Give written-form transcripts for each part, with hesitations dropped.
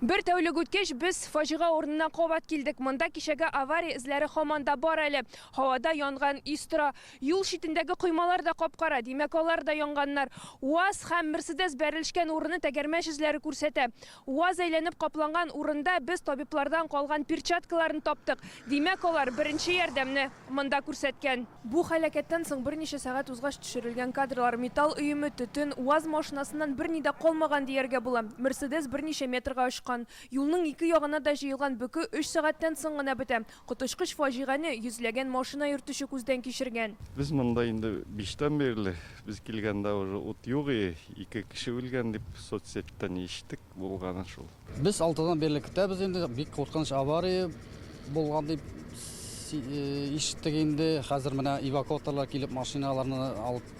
Бер тәүлек үткәч, без фаҗига урынына кабат килдек. Монда кичәге авария эзләре һаман да бар әле. Һавада янган ис тора. Юл читендәге коймалар да кап-кара, димәк, алар да янганнар. УАЗ һәм Мерседес бәрелешкән урынны тәгәрмәч эзләре күрсәтә. УАЗ әйләнеп капланган урында без табиблардан калган перчаткаларны таптык. Димәк, алар беренче ярдәмне монда күрсәткән. Бу һәлакәттән соң берничә сәгать узгач төшерелгән кадрлар, металл өеме, төтен, УАЗ машинасыннан берни дә калмаган дияргә була. Мерседес берничә метрга очкан. Юлның ике ягына да җыелган бөке өч сәгатьтән соң гына бетә. Коточкыч фаҗигане йөзләгән машина йөртүче күздән кичергән. Без монда инде биштән бирле. Без килгәндә уже ут юк и, ике кеше үлгән дип соцсетьтән ишеттек, булганы шул. Без алтыдан бирле көтәбез инде, бик куркыныч авария булган дип ишеттек инде. Хәзер менә эвакуаторлар килеп машиналарны алып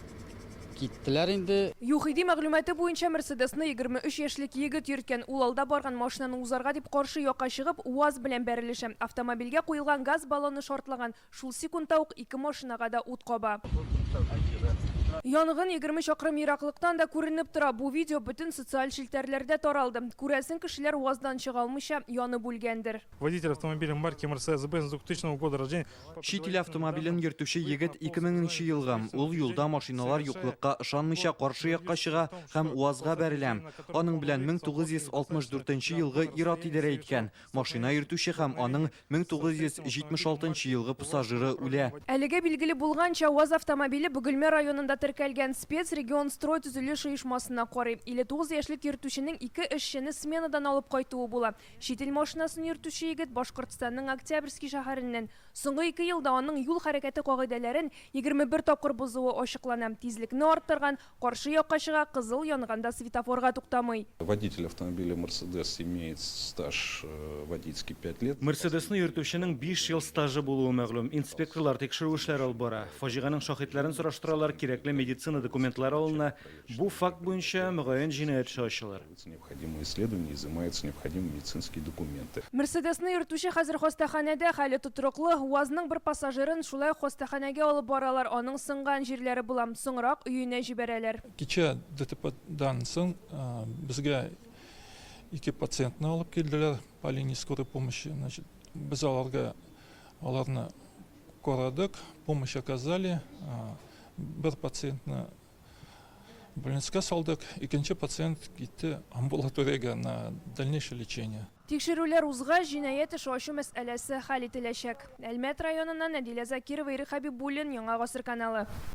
киттеләр инде. ЮХИДИ мәгълүматы буенча, Мерседесны 23 яшьлек егет йөрткән. Ул алда барган машинаны узарга дип каршы якка чыгып, УАЗ белән бәрелешә. Автомобильгә куелган газ баллоны шартлаган. Шул секундта ук ике машинага да ут каба. Янгын 20 чакрым ераклыктан да күренеп тора. Бу видео бөтен социаль челтәрләрдә таралды. Күрәсең, кешеләр УАЗдан чыга алмыйча янып үлгәндер. Водитель автомобиля марки Mercedes-Benz 2000 года рождения. Чит ил автомобилен йөртүче егет 2000 нче елгы. Ул юлда машиналар юклыкка ышанмыйча каршы якка чыга һәм УАЗга бәрелә. Аның белән 1964 нче елгы ир-ат идарә иткән. Машина йөртүче һәм аның 1976 елгы пассажиры үлә. Әлегә билгеле булганча, УАЗ автомобиле Бөгелмә районында теркәлгән Спецрегионстрой төзелеш оешмасына карый. 59 яшьлек йөртүченең ике эшчене сменадан алып кайтуы була. Чит ил машинасын йөртүче егет Башкортстанның Октябрьский шәһәреннән. Соңгы ике елда аның юл хәрәкәте кагыйдәләрен 21 тапкыр бозуы ачыклана, тизлекне арттырган, Каршы якка чыга, кызыл янганда светофорга туктамый. Водитель автомобиля Мерседес имеет стаж водительский пять лет. Мерседесны йөртүченең биш ел стажы булуы мәгълүм. Инспекторлар тикшерү эшләре алып бара. Фаҗиганең шаһитләрен сораштыралар, кирәкле медицина документлары алына. Бу факт буенча, мөгаен, җинаять эше ачылыр. Необходимые исследования, изымаются необходимые медицинские документы. Мерседесны йөртүче хәзер хастаханәдә, хәле тотрыклы. УАЗның бер пассажирын шулай ук хастаханәгә алып баралар, аның сынган җирләре була. Соңрак өенә җибәрәләр. Кичә ДТПдан соң безгә ике пациентны алып килделәр по линии скорой помощи. Значит, без аларга аларны карадык, помощь оказали. Бер пациентны Больницага салдык, икенче пациент китте амбулаториягә на дальнейшее лечение. Тикшерүләр узгач, җинаять эше ачу мәсьәләсе хәл ителәчәк. Әлмәт районыннан Әдилә Закирова, Ирек Хәбибуллин, Яңа Гасыр каналы.